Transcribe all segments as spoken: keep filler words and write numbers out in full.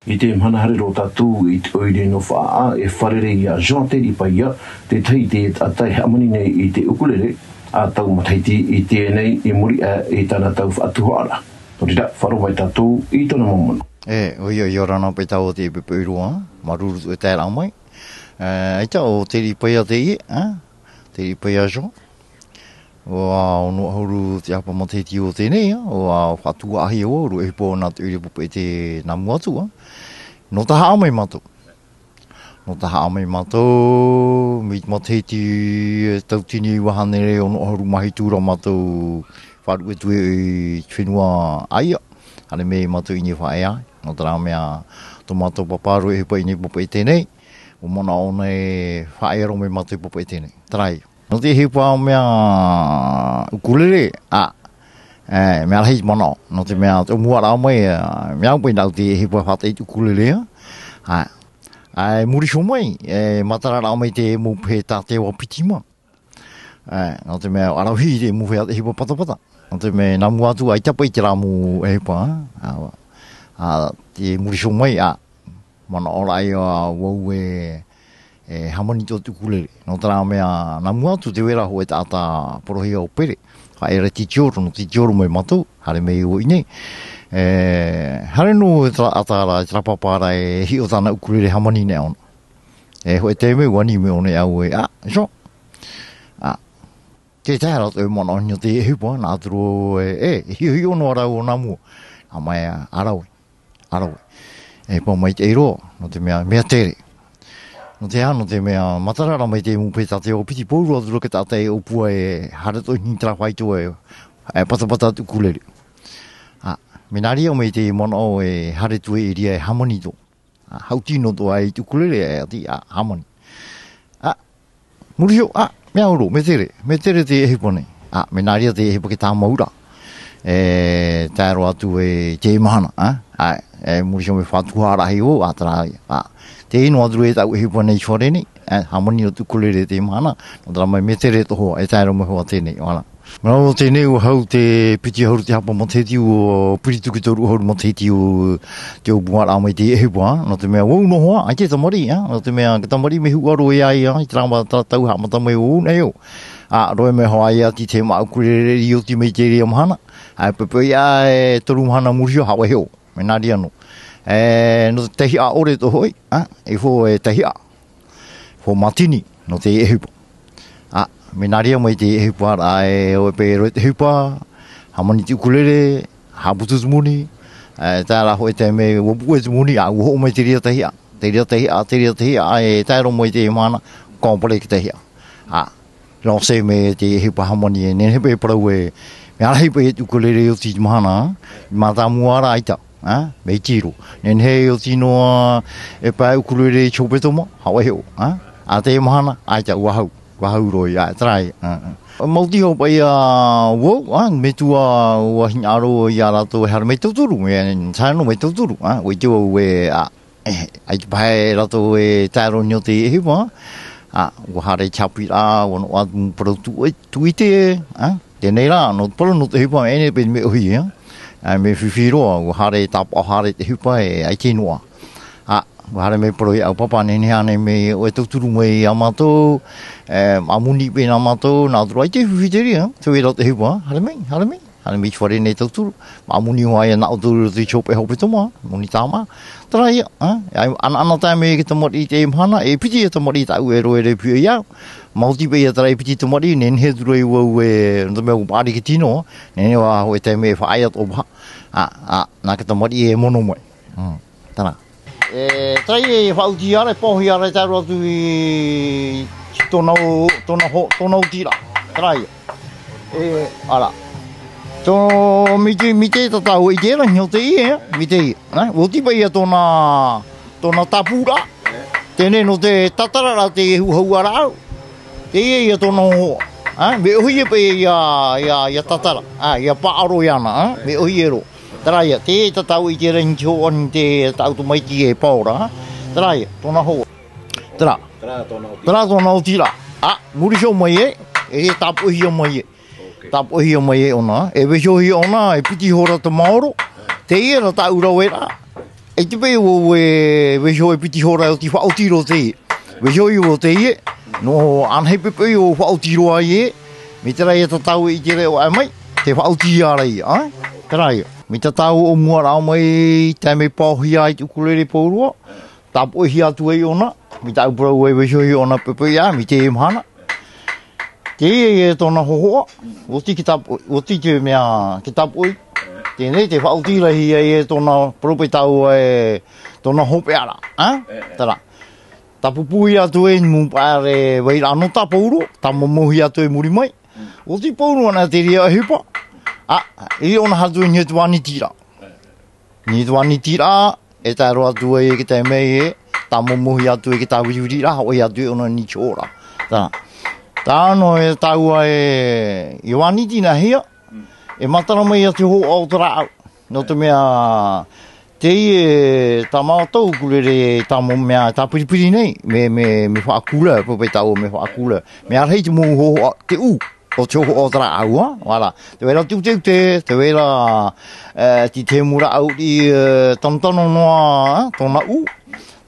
I te mahana haere roa tātou i te ʻoire nō Faʻaʻā e fārerei iā Jean Teripaia, tētahi i te taʻata e hāmani nei i te ʻukulele, ʻa tau matahiti i teie nei i muri aʻe i tāna tau faʻatuhaʻaraʻa. Nō reira, faʻaroʻo mai tātou i tōna mau manaʻo. E, ʻoia, ʻia ora na paʻi tāua te poʻipoʻi roa, māuruuru e taeraʻa mai. E, ʻaita ʻo Teripaia teie, e? Teripaia Jean. ʻUa ono ʻahuru te ʻāpō matahiti o teie nei, ʻua faʻatuhaʻahia vau, rave ʻohipa nā te ʻoire poʻipoʻi te nā mua atu, ā. Nō Tahaʻa mai mātou. Nō Tahaʻa mai mātou, mai te matahiti e tauatini iva hānere ono ʻahuru mā hitu ra mātou faʻaruʻe atu i te fenua ʻāiʻa. Haere mai mātou i niʻa i Faʻaea, nō terā mea, tō mātou pāpā rave ʻohipa i niʻa i Papeʻete nei, ʻua manaʻo ʻōna e faʻaea roa mai mātou i Papeʻete nei. Terā ia. Nō te ʻohipa mea ʻukulele, ā, e, mea rahi te manaʻo. Nō te mea, tō mua ra mai, ā, mea au paʻi nāʻu te ʻohipa faʻataʻa i te ʻukulele, ā. Ā, ā, i muri iho mai, e, matara ra mai te mau pehe tā Te Ao Piti mā. Ā, nō te mea, ʻaravihi te mau pehe a te ʻohipa patapata. Nō te mea, nā mua atu, ʻaita paʻi terā mau ʻohipa, ā. Ā, ā, i muri iho mai, ā, manaʻo ra ia vau e, e hāmani atoʻa te ʻukulele. Nō terā mea, nā mua atu te vai ra hōʻē taʻata parauhia ʻo Pere. Faʻaea ra i Titioro, nō Titioro mai mātou, haere mai vau i ʻō nei. E, haere noa e terā taʻata ra, e terā pāpā ra e hiʻo tāna ʻukulele hāmani nei ʻōna. E hōʻē taime ʻua ani mai ʻōna iāʻu e, ā, Jean. Ā, tē tae ra tō ʻoe manaʻo i niʻa i te ʻohipa, nā ʻō atu ra e, e, hiʻohiʻo noa ra vau nā mua. Ā, mai, ā, ʻa rave. ʻA rave. E pā mai te ʻeiroa, nō te mea, mea tere. Nō te aha, nō te mea, matara ra mai te mau pehe tā Te Ao Piti, pauroa atu ra te taʻata e ʻōpua e haere atoʻa i niʻa i terā faito e, e patapata atu ʻukulele. Ā, mea nā reira mai te manaʻo e haere atu i reira e hāmani atoʻa. Ā, hau tino atoʻa i te ʻukulele, e ati, ā, hāmani. Ā, muri iho, ā, mea au roa, mea tere, mea tere te ʻohipa nei. Ā, mea nā reira te ʻohipa e tāmau ra. E, tae roa atu i te mahana, ā, ā, e, muri iho mea faʻatuhaʻaraʻahia vau, ā, terā ia, ā. Tē ʻī noa atu ra e tāʻu ʻohipa nei i te fare nei, ā, hāmani atoʻa te ʻukulele i te mahana, nō terā mai mea tere atoʻa hoʻi, e tae roa mai hoʻi teie nei, voilà. Manaʻo teie nei ʻua hau te piti ʻahuru te haʻapaʻo matahiti, ʻua piri atu ki te toru ʻahuru matahiti o te ʻōpuaraʻa mai te ʻohipa, nō te mea vau noa hoʻi, ʻaita e tamariʻi, ā, nō te mea, te tamariʻi mea huʻa roa ia, ā, i terā ma-, terā tau haʻamata mai vau nei ʻo. Ā, roa mai hoʻi ia i te mau ʻukulele i oti mai i te reira mahana, ā, e poʻipoʻi ā, e toru mahana muri iho, haʻavāhi ʻo. Mea nā reira noa. E, nō te tahi ʻore atoʻa hoʻi, ā, e fō e tahi ʻā. Fō mātini, nō te ʻohipa. Ā, mea nā reira mai te ʻohipa ra, e, ʻoe paʻi e roaʻa i te ʻohipa, hāmani te ʻukulele, haʻaputu te moni, e, tae ra hōʻē taime ʻua puʻe te moni, ā, ʻua hoʻo mai te reira tahi ʻā, te reira tahi ʻā, te reira tahi ʻā, e, tae roa mai te mahana, complet te tahi ʻā. Ā, lancé mai te ʻohipa hāmani e, nehenehe paʻi e parau e, mea rahi paʻi te ʻukulele i oti i te mahana, mātāmua ra ʻaita, ā, mea iti roa. Nehenehe e oti noa e pae ʻukulele i te hopetoma, haʻavāhi ʻo, ā, ā, teie mahana, ʻaita, ʻua hau, ʻua hau roa ia, ā, terā ia, ā, ā. Maoti hoʻi paʻi ia vau, ā, metua ʻua hinaʻaro ia rātou e haere mai tauturu, e, tae noa mai tauturu, ā, ʻua ʻite vau e, ā, E, ʻaita paʻi rātou e tae roa i niʻa i te ʻohipa, ā, ʻua haere i te haʻapiʻiraʻa, ʻua noaʻa te mau parau tū-, tūʻite, ā, teie nei rā, nō te parau nō te ʻohipa, e nehenehe paʻi te mea ʻōhie, ā, ā, mea fifi roa, ʻua haere tāpaʻo haere i te ʻohipa, e, ʻaita i noaʻa. Ā, ʻua haere mai parau iāʻu, pāpā, nehenehe ānei mea ʻoe e tauturu mai iā mātou, e, māʻa moni paʻi nā mātou, nā ʻō atu ra, ʻaita e fifi te reira, te vai ra te ʻohipa, haere mai, haere mai. Haere mai i te fare nei tauturu. Māʻa moni hoʻi ia nā ʻō atu ra i te hopetoma, moni tāmā. Terā ia, ā, ʻanaʻanatae mai te tamariʻi i teie mahana, e piti ia tamariʻi tāʻu e roaʻa e piʻi iāʻu. Maoti paʻi ia terā e piti tamariʻi, nehenehe atu ra vau e, nō te mea ʻua paʻari te tino, nehenehe ʻua hōʻē taime e faʻaea atoʻa paha. Ā, ā, nā te tamariʻi e mono mai. Mm, terā. E, terā ia e faʻaoti ra, e paʻohia ra, e tae roa atu i tōna o-, tōna ho-, tōna oti ra. Terā ia. E, ʻara. Tō, mai te, mai te tatara i te ra, i niʻa i teie, mai teie. Nā, ʻua oti paʻi ia tōna, tōna tāpū ra. Teie nō te tatara ra te huʻahuʻa ra au. Teie ia tōna hoa. Ā, mea ʻōhie paʻi ia, ia, ia tatara. Ā, ia paʻaro iāna, ā, mea ʻōhie roa. Terā ia, te tatara i te ra i te hoa ni te tāʻu tamaiti e paora, ā. Terā ia, tōna hoa. Terā. Terā tōna oti. Terā tōna oti ra. Ā, muri iho mai ē, e tāpoʻihia mai ē. Ok. Tāpoʻihia mai ē ʻōna, e vaihohia ʻōna, e piti hora te maoro. Teie rā tāʻu rave ra. ʻAita paʻi ʻoe e vaiiho e piti hora ʻo tei faʻaoti roa teie. Vaiiho ʻoe teie, nō anaʻe paʻi ʻoe faʻaoti roa ē, mai terā ia tātou e ʻite ra ʻoe ʻae mai, tē faʻaoti ia ra ia, ā? Terā ia. Mai tātou ʻōmuaraʻa mai, tae mai paohia ai te ʻukulele pauroa, tāpoʻihia atu ai ʻōna, mai tāʻu parau e vaiiho ʻōna paʻi paʻi ā, mai te mahana. Teie e tōna hōhoʻa, ʻoti ke tāpoʻi, ʻoti te mea ke tāpoʻi. Teie nei tē faʻaoti rahi ai e tōna parau paʻi tāua e tōna hopeʻa ra, ā? Terā. Tāpūpūhia atu e mau paʻari vairaʻa nō tā pauroa, tāmaumauhia atu e muri mai. ʻOti pauroa nā te reira ʻohipa. Ā, i ʻōna atu e niʻa i te vānitiraʻa. Niʻa i te vānitiraʻa, e tae roa atu ai e te taime e, tāmaumauhia atu e te tāviriviriʻa, hōʻē atu e ʻōna niʻa i te hōhoʻa ra. Tā, tā noa e tāua e, i vāniti nā hea, e matara mai ia te hōhoʻa o te rāʻau. Nō te mea, teie tā mātou ʻukulele tā mau mea tāpiripiri nei, mea, mea, mea faʻakura, paʻi paʻi tāua mea faʻakura. Mea rahi te mau hōhoʻa, te ʻū, ʻo te hōhoʻa o te rāʻau, ā, voilà. Tē vai ra te ʻuteʻute, tē vai ra, e, te tahi mau rāʻau i, e, tanotano noa, ā, tōna ʻū.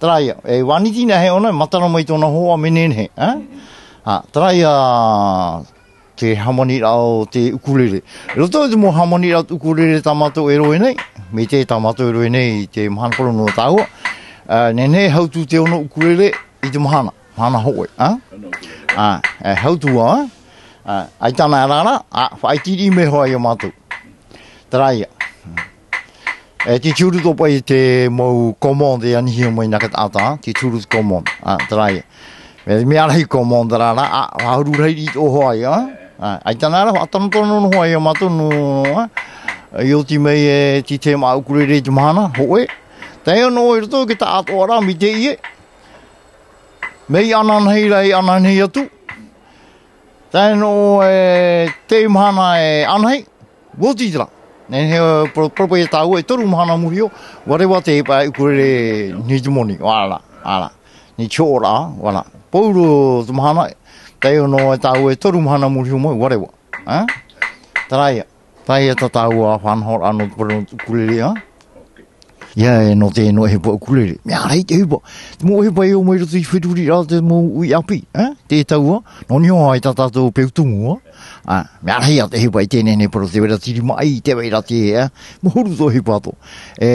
Terā ia, e vāniti nā hea ʻōna, matara mai tōna hōhoʻa mea nehenehe, ā? Ā, terā ia, te hāmaniraʻa o te ʻukulele. I roto i te mau hāmaniraʻa o te ʻukulele tā mātou e roʻo nei, mai te tā mātou e roʻo nei, te mahana parau nō tāua. Ā, nehenehe e hautū te ono ʻukulele i te mahana, mahana hōʻē, ā? Ā, e hautū ā, ā, ʻaita nā rā, ā, faʻaitiriʻi mai hoʻi ia mātou. Terā ia. E, te turu tō paʻi te mau commande e anihia mai nā te taʻata, te turu commande, ā, terā ia. Mea, mea rahi commande rā, rā, ā, faʻahuru rahi i tō hoa ia, ā. Ā, ʻaita nā rā, faʻatanotano noa hoʻi ia mātou nō, ā, i oti mai e te tahi mau ʻukulele i te mahana, hōʻē. Tae noa i roto i te taʻatoʻaraʻa mai teie. Mea ʻananahi rā, e ʻananahi atu. Tae noa e te mahana e ʻanahi, ʻua oti terā. Nehenehe, e, pro-, proprio tāua e toru mahana mōhio, ʻua reva te pae ʻukulele niʻa i te moni, voilà, voilà. Niʻa i te hōhoʻa ra, voilà. Pauroa te mahana, tae noa e tāua e toru mahana mōhio mai, ʻua reva. Ā? Terā ia. Terā ia tā tāua faʻanahoraʻa nō te parau nō te ʻukulele, ā? ʻIa, e, nō te, nō te ʻohipa ʻukulele. Mea rahi te ʻohipa. Te mau ʻohipa e ō mai roto i te feruriraʻa, te mau uʻi ʻāpī, ā? Te taua, nō niʻa hoʻi tā tātou peu tumu, ā? Ā, mea rahi ā te ʻohipa i teie nei parau, tē vai ra te rimaʻī, tē vai ra te, ā? Mau huru tō ʻohipa atoʻa. E,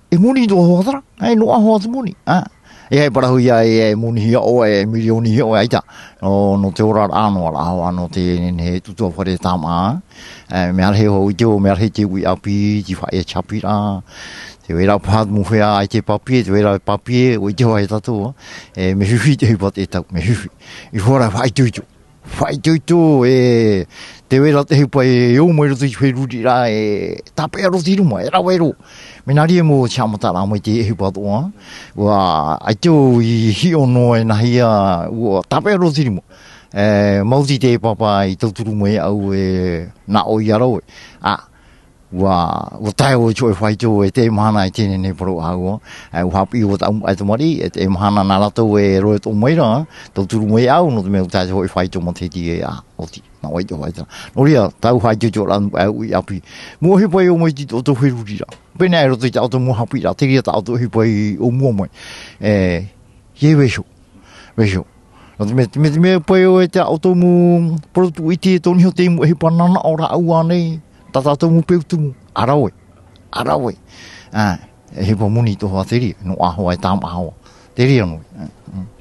e moni tō hoa terā, ā, e noaʻa hoʻi te moni, ā? E ai parau ia, e, e monihia ʻoe, e milionihia ʻoe, ʻaita. Nō, nō te oraraʻa noa rā, ā, nō te nehenehe e tuatāfare tāmā, ā? E, mea rahi hoʻi te ʻō, mea rahi te uʻi ʻāpī, te faʻaʻē chapiraʻa, tē vai ra paha te mau feiā ʻaita e papier, tē vai ra papier, ʻua ʻite hoʻi tātou, ā? E, mea fifi te ʻohipa te tau, mea fifi. I hora faʻaitoito. Faʻaitoito, e, tē vai ra te ʻohipa e ō mai roto i te feruriraʻa, e tāpeʻa roa i te rima, e rave roa. Mea nā reira mau te haʻamataraʻa mai te ʻohipa atoʻa, ā? ʻUa, ʻaita i hiʻo noa e nāhea, ʻua tāpeʻa roa i te rima. E, maoti te pāpā i tauturu mai au e nā ʻoe ia rave. Ā, ʻua, ʻua tae ʻoe i te hōʻē faito e te mahana i teie nei parau ʻāua. E, ʻua haʻapiʻi ʻoe tāʻu mau tamariʻi, e te mahana nā rātou e rave atoʻa mai ra, tauturu mai au, nō te mea ʻua tae te hōʻē faito matahiti e, ā, ʻoti, nā ʻoe i te hōʻē faito. Nō reira, tāʻu faito i te ora, ā, uʻi ʻāpī. Mau ʻohipa e ō mai i tō ʻoutou feruriraʻa. Pēnei i roto i tā ʻoutou mau haʻapiʻiraʻa, terā ia tā ʻoutou ʻohipa i ʻōmua mai. E, ʻia vaiiho. Vaiiho. Nō te mea, te mea, te mea paʻi ʻoe tā ʻoutou mau parau tuʻu iti, tō niʻa i te mau ʻohipa nānaʻo rāʻau ānei, tā tātou mau peu tumu, ʻa rave, ʻa rave. Ā, ʻohipa moni tō hoa terā, noaʻa hoʻi e tāmā hoʻi. Terā noa. Ā, ā.